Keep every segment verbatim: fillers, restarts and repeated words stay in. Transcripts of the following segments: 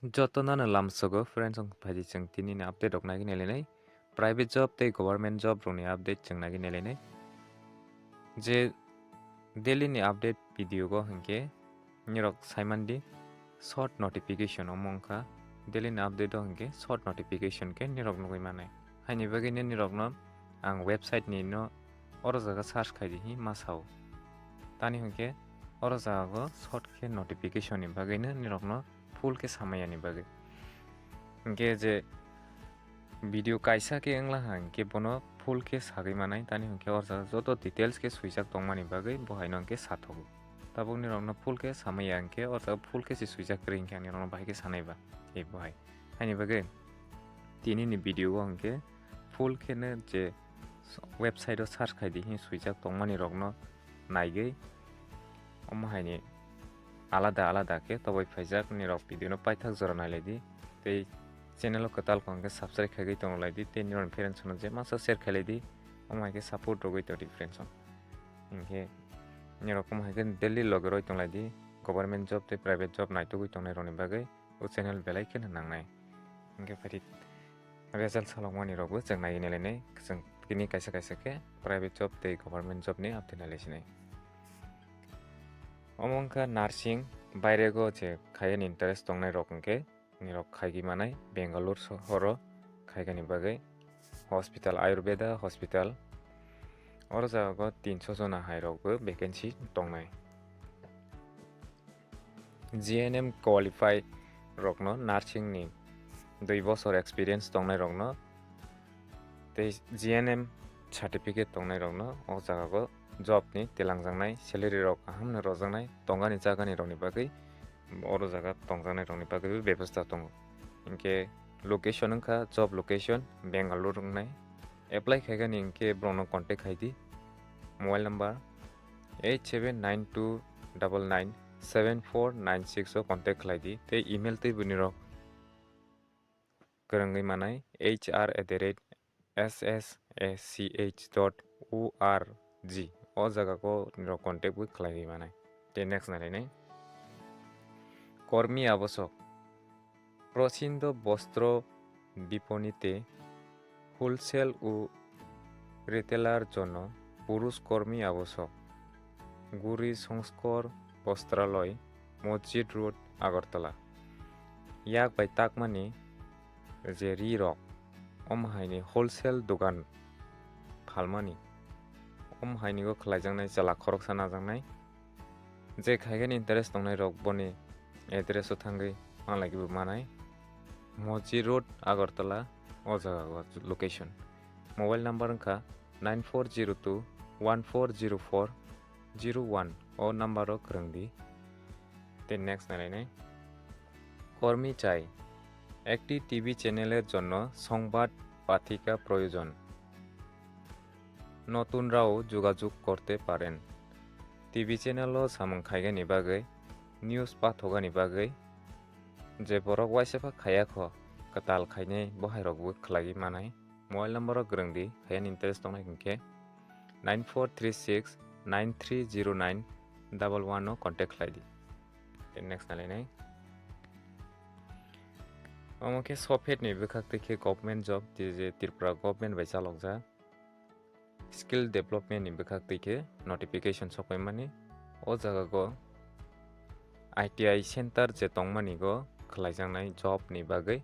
Jotono no lamsogo friends, wng phaidi chwng tini ni update rok nagwi nailainai. Private job tei government job rokni update chwng nagwi nailainai. Je daily ni update video go hinkhe nirok saimandi short notification omo wngkha. Daily ni update o hinkhe short notification khe nirok nugwi manai. Haini bagwi no nirokno ang website ni no oro jaga search khaidi hi ma sao. Tani hinkhe oro jaga go short khe notification ni bagwi no nirokno full khe samaya ni bagwi. Hinkhe je video kaisa khe wngla ha hinkhe bono full khe sagwi manai, tani hinkhe oro jaga joto details khe swijak tongmani bagwi bo haino hinkhe sathogo. Tabuk nirokno full khe samaya hinkhe oro jaga full khe se swijak kwrwi hinkhe ang nirokno bahai khe sanai ba tei bo hai. Haini bagwi tini ni video o hinkhe full khe no je website o search khaidi hi swijak tongmani rokno naigwi omo haini alada alada khe toboi phaijak nirok video no paithak jora nailaidi tei channel o kwtal kong khe subscribe khaigwi tonglaidi tei nirok ni friends no je masa share khailai di omo hai khe support rogwi tongdi friends o hinkhe nirok omo hai khe daily logi roi tonglaidi government job tei private job naitugwi tongnai rokni bagwi o channel belai kheno nangnai hinkhe phaidi result salokmani rokbo chwng naiwi nailainai chwng tini kaisa kaisa khe private job tei government job ni update nailaisinai. Omo wngkha nursing, bairego je khaiyani interest tongnai rok hinkhe nirok khaigwi manai Bangalore sohoro khaigani bagwi hospital, Ayurveda hospital. Oro jaga o tinso jona hai rokbo vacancy tongnai. G N M qualify rokno nursing ni dui bosor experience tongnai rokno tei G N M certificate tongnai rokno o jaga o job ni twlangjaknai, salary rok kaham no rwjaknai, tongani jagani rokni bagwi oro jaga tongjaknai rokni bagwi bebostha tongo. Hinkhe location wngkha job location Bangalore wngnai. Apply khaigani hinkhe borokno contact khaidi mobile number eight seven nine two double nine seven four nine six o contact khlaidi tei email tei bini rok kwrwngwi manai H R at the rate S S A C H dot O R G o jaga o nirok contact bo khlaiwi manai. Tei next nailainai kormi abosok Prosindo bostro biponite wholesale o retailer jono purush kormi abosok Guri Songskor Bostraloi Masjid Road Agartala yak bai takmani je ri rok omo haini wholesale dogan phalmani omo haini o khlaijaknai chwla khoroksa najaknai. Je khaigani interest tongnai rok boni address o thangwi manlaikibo manai. Mochi Road, Agartala, o jaga o location. Mobile number wngkha nine four zero two one four zero four zero one o number o kwrwngdi. Tei next nalainai. কর্মী চাই, একটি টিভি চ্যানেলের জন্য সংবাদ পাথিকা প্রয়োজন। নতুনরাও যোগাযোগ করতে পারেন। T V channel o samung khaigani bagwi, news pathogani bagwi, je borok waisa pha khaya kho, kwtal khainai bohairokbo khlaiwi manai. Mobile number o kwrwngdi, khayani interest tongnai hinkhe nine four three six nine three zero nine double one o contact khlaidi. Tei next nalainai. Omo khe sophet ni bwkhak twi khe government job, je Tripura government bai chalokjak. Skill development ni bwkhak twi khe notification sokpaimani. O jaga go I T I center je tongmani go khlaijaknai job ni bagwi.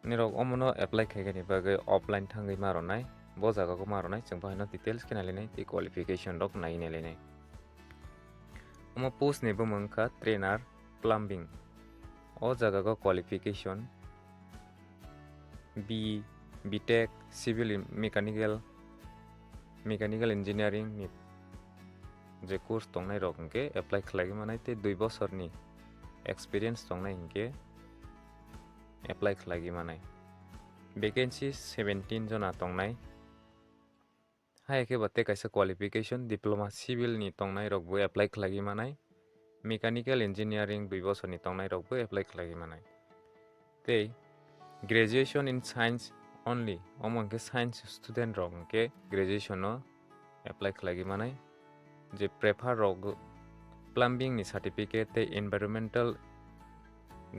Nirok omono apply khaigani bagwi offline thangwi ma rwnai, bo jaga go ma rwnai, chwng bo haino details khe nailainai tei qualification rok naiwi nailainai. Omo post ni bumung wngkha trainer plumbing. O jaga go qualification B, B Tech, civil in-, mechanical, mechanical engineering ni je course tongnai rok hinkhe apply khlaiwi manai tei dui bosor ni experience tongnai hinkhe apply khlaiwi manai. Vacancy seventeen jona tongnai. Hai khe bo tei kaisa qualification diploma civil ni tongnai rok bo apply khlaiwi manai. Mechanical engineering dui bosor ni tongnai rok bo apply khlaiwi manai. Tei graduation in science only, omo hinkhe science student rok hinkhe graduation no apply khlaiwi manai. Je prefer rok plumbing ni certificate tei environmental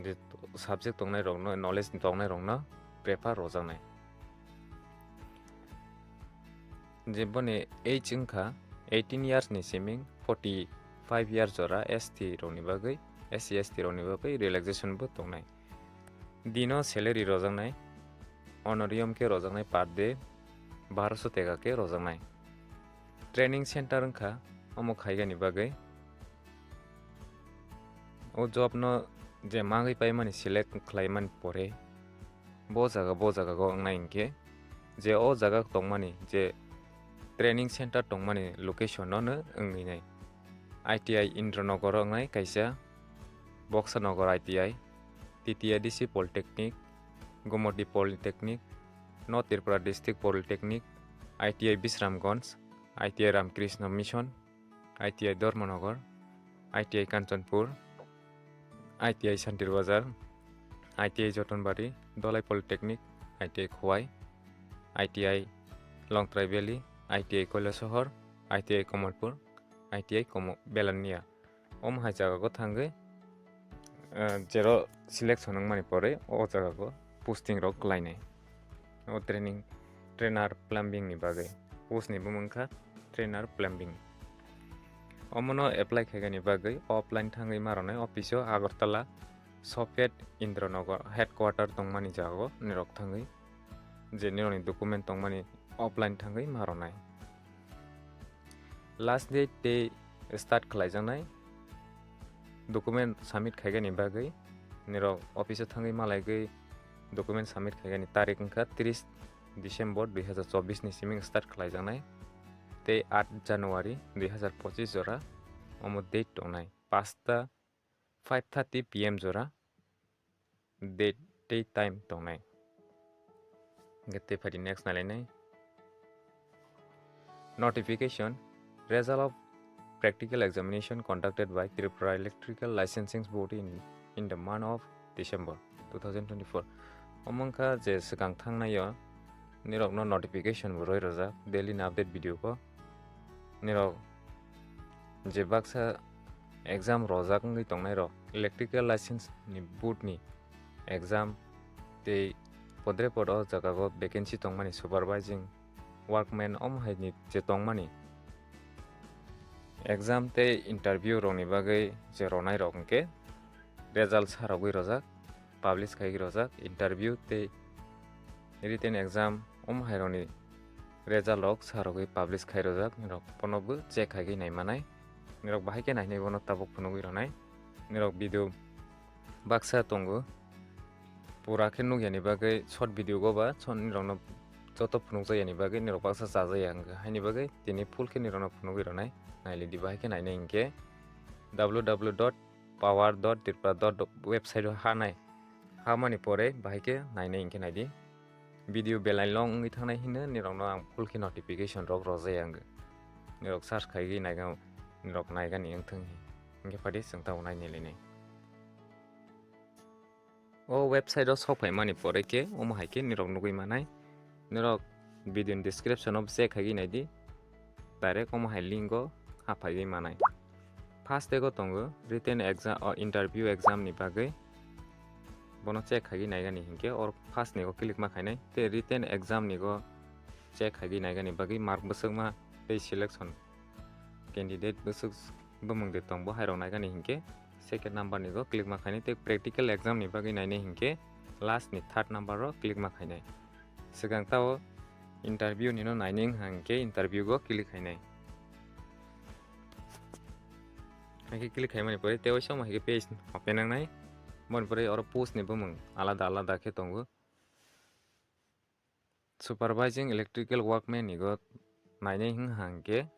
je subject tongnai rokno, knowledge tongnai rokno prefer rojaknai. Je boni age wngkha eighteen years ni siming forty five years jora S T rokni bagwi, S C S T rokni bagwi relaxation bo tongnai. Dino salary rojaknai, honorarium khe rojaknai per day baroso teka khe rojaknai. Training center wngkha omo khaigani bagwi. O job no je mangwi paimani select khlaimani pore bo jaga, bo jaga go wngnai hinkhe je o jaga tongmani je training center tongmani location no no wngwi nai. I T I Indranagar o wngnai kaisa, Boxanagar I T I, T T A D C Polytechnic, Gomati Polytechnic, North Tripura District Polytechnic, I T I Bisramganj, I T I Ramakrishna Mission, I T I Dharmanagar, I T I Kanchanpur, I T I Shantir Bazar, I T I Jotonbari, Dholai Polytechnic, I T I Khowai, I T I Longtrai Valley, I T I Kailasahar, I T I Kamalpur, I T I Komo-, Belania. Omo hai jaga go thangwi, eh, jero selection wngmani pore o jaga go posting rok khlainai. O training, trainer plumbing ni bagwi. Post ni bumung kha trainer plumbing. Omono apply khaigani bagwi offline thangwi ma rwnai office o Agartala Sopet Indranagar headquarter tongmani jaga o nirok thangwi je nirokni document tongmani offline thangwi ma rwnai. Last date tei start khlaijaknai document submit khaigani bagwi nirok office o thangwi malaigwi document submit khaigani tarik wngkha tris December dui hazar chobbish ni siming start khlaijaknai tei aat January dui hazar pochis jora omo date tongnai pasta five thirty P M jora date tei time tongnai. Hingkhe tei phadi next nailainai. Notification, result of practical examination conducted by Tripura Electrical Licensing Board in, in the month of December two thousand twenty-four. Omo wngkha je swkang thangnaio nirokno notification bo roi rwjak daily ni update video ko. Nirok je baksa exam rojak wngwi tongnai rok, electrical license ni board ni exam tei podre pod o jaga o vacancy tongmani supervising workman omo hai ni je tongmani exam tei interview rok ni bagwi je ronai rok hwnkhe result sa rogwi rojak, publish khai rojak, interview tei written exam omo hai rok ni result rok sa rogwi publish khai rojak, nirok bono bo check khai nai manai, nirok bahai khe nai hinwi bono tabuk phunugwi rwnai, nirok video baksa tongo pura khe nukya ni bagwi short video go ba short nirok no joto phunukjak yani bagwi nirok baksa chajak ya wngkha haini bagwi tini full khe nirok no phunugwi rwnai, nailidi bahai khe nainai hinkhe W W W dot power dot tripura dot website o hanai. Hamani pore bahai khe nainai hinkhe naidi. Video belai long wngwi thangnai hino nirokno ang full khe notification rok rojai ang. Nirok search khaigwi naiga, nirok naigani wngthang hi. Hinkhe phadi chwng tabuk nainai lainai. O website o sok phaimani pore khe omo hai khe nirok nugwi manai. Nirok video ni description o check khaigwi naidi. Direct omo hai link o haphaiwi manai. First ego tongo written exam, o interview exam ni bagwi. Bono check khaigwi naigani hinkhe or first ni go click ma khainai. Tei written exam ni go check khaigwi naigani bagwi mark bwswkma tei selection candidate bwswk bumung de tong bo hai rok naigani hinkhe second number ni go click ma khainai tei practical exam ni bagwi nainai hinkhe last ni third number o click ma khainai. Swkang tao interview nino nainai wngkha hinkhe interview go click khainai. Haikhe click khaimani pore tei waisa omo haikhe page open wngnai. Boni pore oro post ni bumung alada alada khe tongo. Supervising electrical workman ni go nainai wngkha hinkhe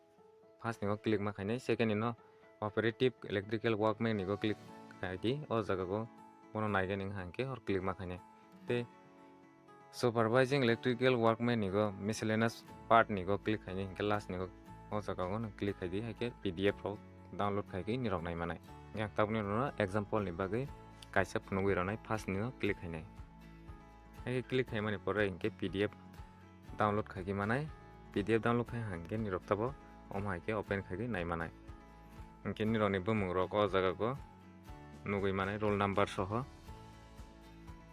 first ni go click ma khainai, second ni no operative electrical workman ni go click khaidi, o jaga go bono naigani wngkha hinkhe or click ma khainai. Tei supervising electrical workman ni go miscellaneous part ni go click khainai hinkhe last ni go o jaga go no click khaidi, haikhe P D F rok download khaigwi nirok nai manai. Yang tabukni rokno example ni bagwi kaisa phunugwi rwnai first ni no click khainai. Haikhe click khaimani pore hinkhe P D F download khaigwi manai, P D F download khai hinkhe nirok tabo omo haikhe open khaigwi nai manai. Hinkhe nirokni bumung rok o jaga go nugwi manai roll number soho.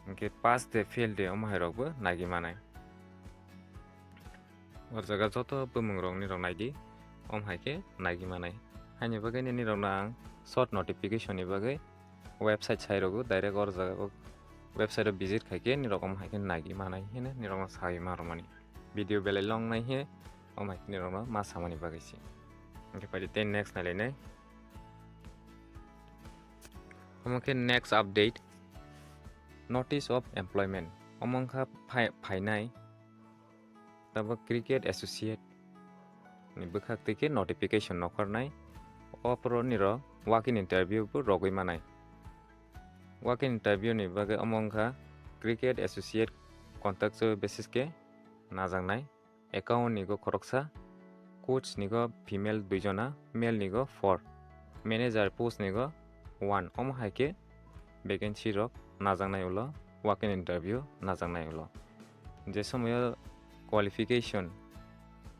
Hwnkhe pass de fail de omo hai rokbo nagi manai. O jaga joto bumung rok nirok naidi, om hai khe nagi manai. Haini bagwi nirok no ang short notification ni bagwi website sai rogo, direct o jaga o website o visit khai khe nirok om hai khe nagi manai hino nirok no sai ma rwmani. Video belai long nai he, om hai khe nirok no ma samani bagwi se. Hwnkhe phaidi tei next nai lai nai. Omo khe next update, notice of employment. Omo wngkha phai-, phainai tabuk cricket associate ni bwkhak twi khe notification nokharnai. O phoro nirok walk-in interview bo rogwi manai. Walk-in interview ni bagwi omo wngkha cricket associate contractual basis khe najaknai. Account ni go khoroksa, coach ni go female dui jona, male ni go four, manager post ni go one. Omo hai khe vacancy rok najaknai ulo, walk-in interview najaknai ulo. Je somoyo qualification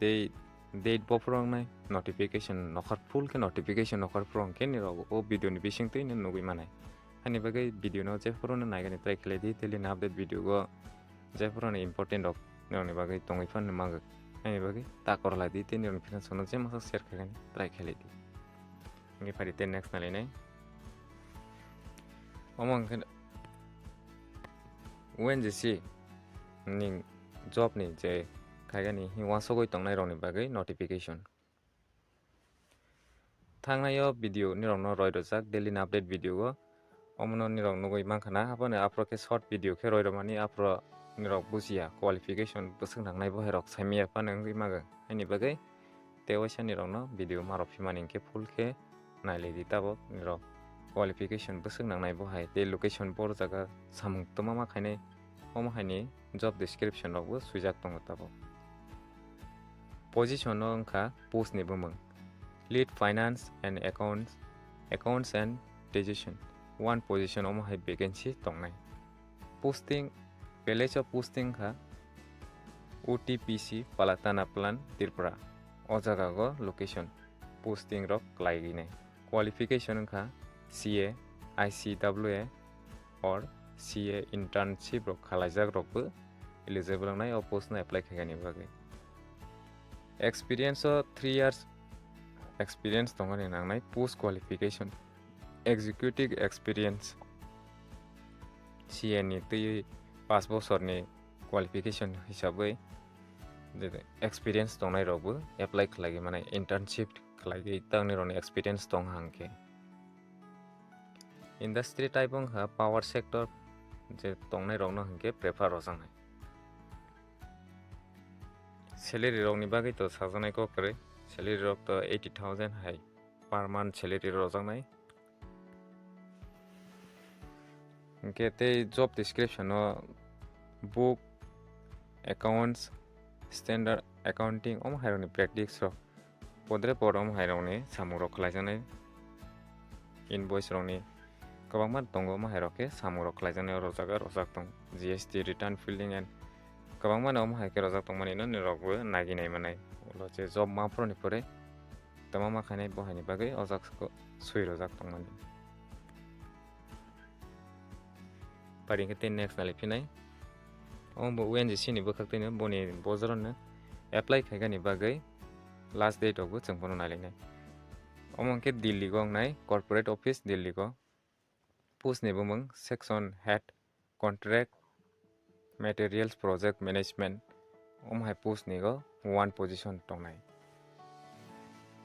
tei date bophoro wngnai notification nokhar, full khe notification nokhar phoro hwnkhe nirok o video ni bisingtwi no nugwi manai. Haini bagwi video no jephuru no naigani try khlai di, daily ni update video go jephuru no important rok nirokni bagwi tongwi phano mango. Haini bagwi ta korlai di tei nirokni friends rokno je masa share khaigani try khlai di. Hwnkhe phaidi tei next nalainai. Omo hwnkhe O N G C ni job ni je khaigani hi uansugwi tongnai rokni bagwi notification. Thangnai o video nirokno roi rwjak daily ni update video o. Omono nirok nugwi mankha na, haphano aphro khe short video khe roi rwmani, aphro nirok bujiya qualification bwswk nangnai bo hai rok saimanya phano wngwi mago. Haini bagwi tei waisa nirokno video ma rw phimani hwnkhe full khe nailai di tabuk nirok qualification bwswk nangnai bo hai tei location bo rw jaga samung twma ma khainai. Omo haini job description rokbo swijak tongo tabuk. Position no wngkha post ni bumung lead finance and accounts, accounts and decision. One position omo hai vacancy tongnai. Posting, place of posting kha O T P C Palatana Plan Tripura. O jaga go location posting rok khlai rinai. Qualification wngkha C A, I C W A or C A internship rok khalaijak rokbo eligible wngnai o post no apply khaigani bagwi. Experience o three years experience tongani nangnai post qualification, executive experience C A ni twi paanch bosorni qualification hisabwi je experience tongnai rokbo apply khlaiwi mane internship khlaiwi tangni rokni experience tong hang khe. Industry type wngkha power sector je tongnai rokno hwnkhe prefer rwjaknai. Salary rokni bagwi to sajaknai kok kwrwi, salary rok to eighty thousand hai per month salary rwjaknai. Hwnkhe tei job description o book, accounts, standard accounting omo hai rokni practice rok podre pod omo hai rokni samung rok khlaijaknai. Invoice rokni kwbangma tongo omo hai rok khe samung rok khlaijaknai o rojak rojak tong G S T return filing and kwbangma no omo hai khe rojak tongmani no nirok bo nagi nai manai. Ulo je job ma phuru ni pore tama ma khainai bo hai ni bagwi o jak swi rojak tongmani. Pari hwnkhe tei next nalai phinai. Omo bo O N G C ni bwkhak twi no boni bojaro no apply khaigani bagwi last date rok bo chwng bono nailainai. Omo hwnkhe Delhi go wngnai, corporate office Delhi go. Post ni bumung section head, contract materials project management. Omo hai post ni go one position tongnai.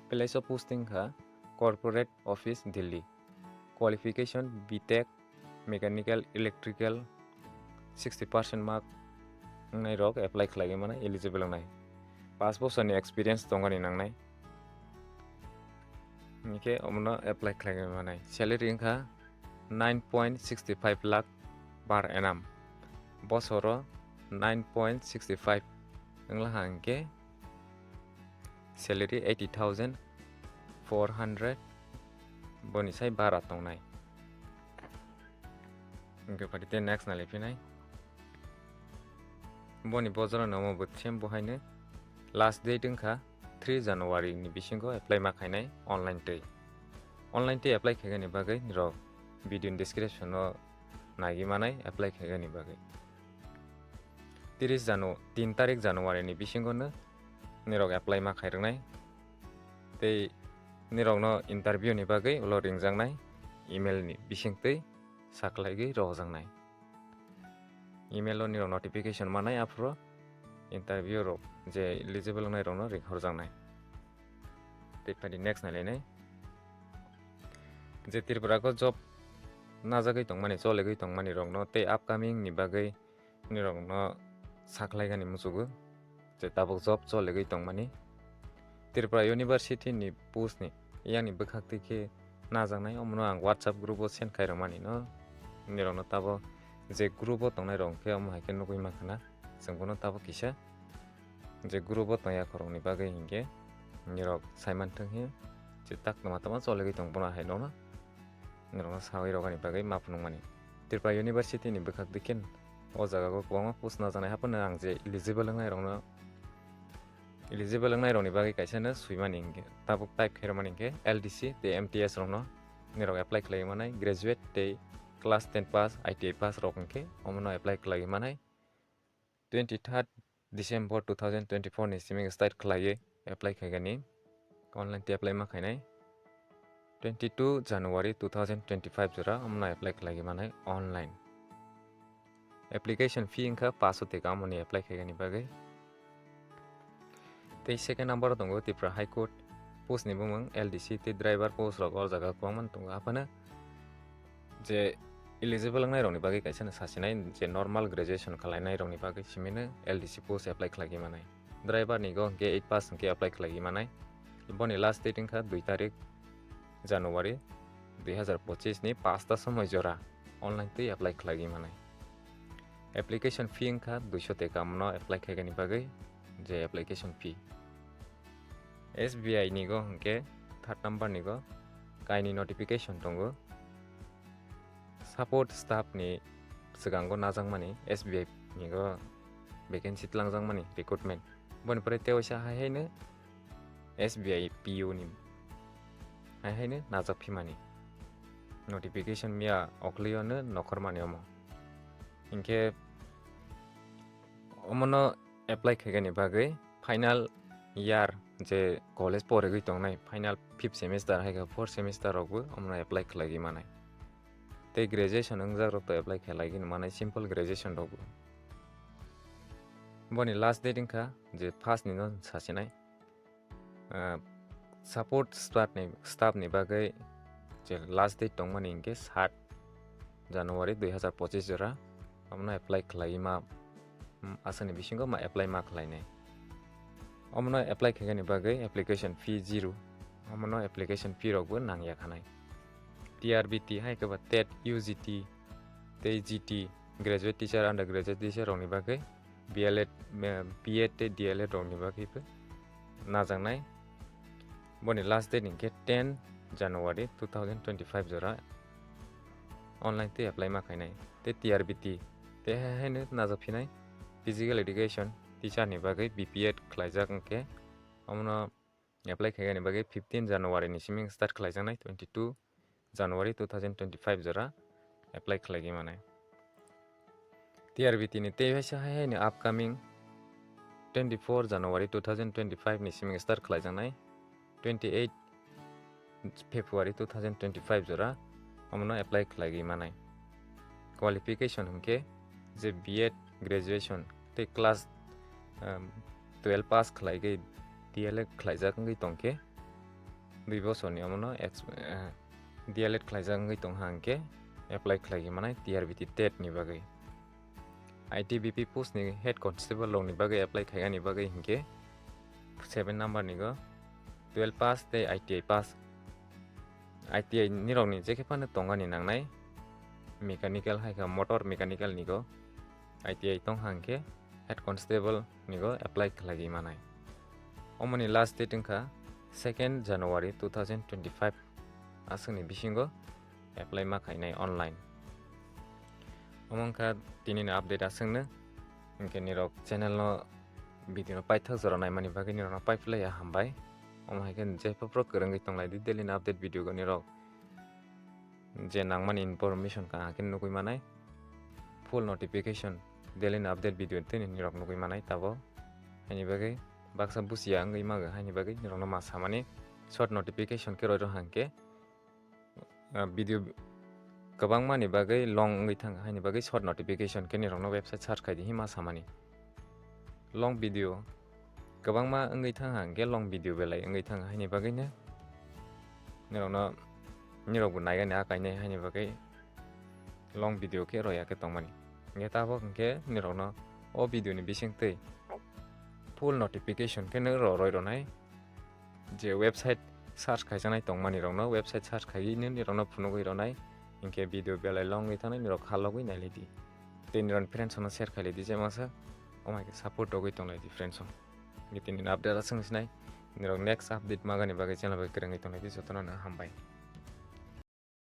Place of posting kha corporate office Delhi. Qualification B Tech, mechanical, electrical, sixty percent mark wngnai rok apply khlaiwi mano, eligible wngnai. Paanch bosorni experience tongani nangnai. Hwnkhe omono apply khlaiwi manai. Salary wngkha nine point six five lakh per annum. Bosoro nine point six five wngla hwnkhe salary eighty thousand four hundred, boni sai bara tongnai. Hwnkhe phaidi tei next nalai phinai. Boni bojora no omo bo same bo haino last date wngkha three January ni bisingo apply ma khainai online twi. Online twi apply khaigani bagwi nirok video ni description o nagi manai apply khaigani bagwi. Tiris Janu-, tin tarik January ni bisingo no nirok apply ma khairoknai. Tei nirokno interview ni bagwi ulo ringjaknai email ni bisingtwi sakhlaigwi rohorjaknai. Email o nirok notification manai aphuru interview rok je eligible wngnai rokno ringhorjaknai. Tei phadi next nailainai. Je Tripura o job najagwi tongmani, cholegwi tongmani rokno tei upcoming ni bagwi nirokno sakhlaigani muchugo je tabuk job cholegwi tongmani. Tripura University ni post ni yang ni bwkhak twi khe najaknai, omono ang WhatsApp group o send khairokmani no. Nirokno tabuk je group o tongnai rok khe omo hai khe nugwi mankha na, chwng bono tabuk kisa je group o tongya khoroknwi bagwi hinkhe nirok saimanthwng hinkhe je tak tongma tongma cholegwi tong bono hai nono nirokno sawi rokani bagwi ma phunukmani. Tripura University ni bwkhak dikhe o jaga o kwbangma post najaknai, haphano ang je eligible wngnai rokno, eligible wngnai rokni bagwi kaisa no swimani hinkhe tabuk type khairokmani hinkhe L D C tei M T S rokno nirok apply khlaiwi manai, graduate tei class ten pass, I T I pass rok hinkhe omono apply khlaiwi manai. Twenty third December two thousand twenty-four ni simi start khlaiwi apply khaigani, online tei apply ma khainai. Twenty two January two thousand twenty-five jora omono apply khlaiwi manai online. Application fee wngkha paanch sho taka amoni apply khaigani bagwi. Tei second number o tongo Tripura High Court post ni bumung L D C tei driver post rok o jaga kwbangma tongo, haphano je eligible wngnai rokni bagwi kaisa no sasinai je normal graduation khwlainai rokni bagwi simino L D C post apply khlaiwi manai. Driver ni go hinkhe eight pass hinkhe apply khlaiwi manai. Boni last date wngkha dui tarik January dui hazar pochis ni paanch ta somoi jora online twi apply khlaiwi manai. Application fee wngkha duisho taka, omono apply khaigani bagwi je application fee. S B I ni go hinkhe third number ni go kaini notification tongo. Support staff ni swkango najakmani S B I ni go vacancy twlangjakmani recruitment. Boni pore tei waisa hai haino S B I P O ni hai haino najak phimani notification miya oklio no nokhormani omo. Hinkhe omono apply khaigani bagwi final year je college porigwi tongnai, final fifth semester hai khe fourth semester rokbo omono apply khlaiwi manai. Tei graduation wngjak rok to apply khlaiwi manai, simple graduation rokbo. Boni last date wngkha je first ni no sasinai, ah, support staff ni, staff ni bagwi je last date tongmani hinkhe sat January dui hazar pochis jora omono apply khlaiwi ma, mm, aswkni bisingo ma apply ma khlainai. Omono apply khaigani bagwi application fee zero, omono application fee rokbo nangya khanai. T R B T hai khe ba tet, U G T tei G T, graduate teacher, undergraduate teacher rokni bagwi B L Ed, eh, B Ed tei D L Ed rokni bagwi bo najaknai. Boni last date hinkhe ten January two thousand twenty-five jora online twi apply ma khainai. Tei T R B T tei hai haino najak phinai physical education teacher ni bagwi B P Ed khlaijak hinkhe omono apply khaigani bagwi fifteen January ni simi start khlaijaknai, twenty two January two thousand twenty-five jora apply khlaigwi manai. T R B T ni tei waisa hai haino upcoming twenty four January two thousand twenty-five ni simi start khlaijaknai, twenty eight February two thousand twenty-five jora omono apply khlaigwi manai. Qualification hinkhe je B Ed graduation tei class, um, twelve pass khlaigwi D L Ed khlaijak wngwi tongkhe, dui bosorni omono ex-, eh, D L Ed khlaijak wngwi tongha hinkhe apply khlaigwi manai T R B T tet ni bagwi. I T B P post ni head constable rokni bagwi apply khaigani bagwi hinkhe seven number ni go twelve pass tei I T I pass. I T I ni rokni jekhe phano tongani nangnai, mechanical hai khe motor mechanical ni go I T I tongha hinkhe head constable ni go apply khlaigwi manai. Omoni last date wngkha second January two thousand twenty-five, aswkni bisingo apply ma khainai online. Omo wngkha tinini update aswkno, hinkhe nirok channel no video no paithak jora naimani bagwi nirokno paiphlaiya hambai. Omo hai khe jephru kwrwngwi tonglaidi daily ni update video go nirok je nangmani information kaham khe nugwi manai. full notification, daily ni update video tei nirok nugwi manai tabok. Haini bagwi baksa busia wngwi mago, haini bagwi nirokno ma samani short notification khe roi rw hangkhe, ah, video kwbangma ni bagwi long wngwi thang, haini bagwi short notification khe nirokno website search khai di hima samani. Long video kwbangma wngwi thang hangkhe long video belai wngwi thang, haini bagwi no nirokno, nirokbo naigani a kainai, haini bagwi long video khe roya khe tongmani. Hingkhe tabok hingkhe nirokno o video ni bisingtwi full notification khe nw ro-, roi rwnai. Je website search khaijaknai tongmani rokno website search khaiwi nw nirokno phunugwi rwnai. Hingkhe video belai long wngwi thangnai, nirok kha logwi nailai di. Tei nirok friends rokno share khailai di, je masa omo hai khe support rogwi tonglai di friends rok. Hingkhe tini update aswk sinai, nirok next update magani bagwi channel bai kwrwngwi tonglai di, jotono no hambai.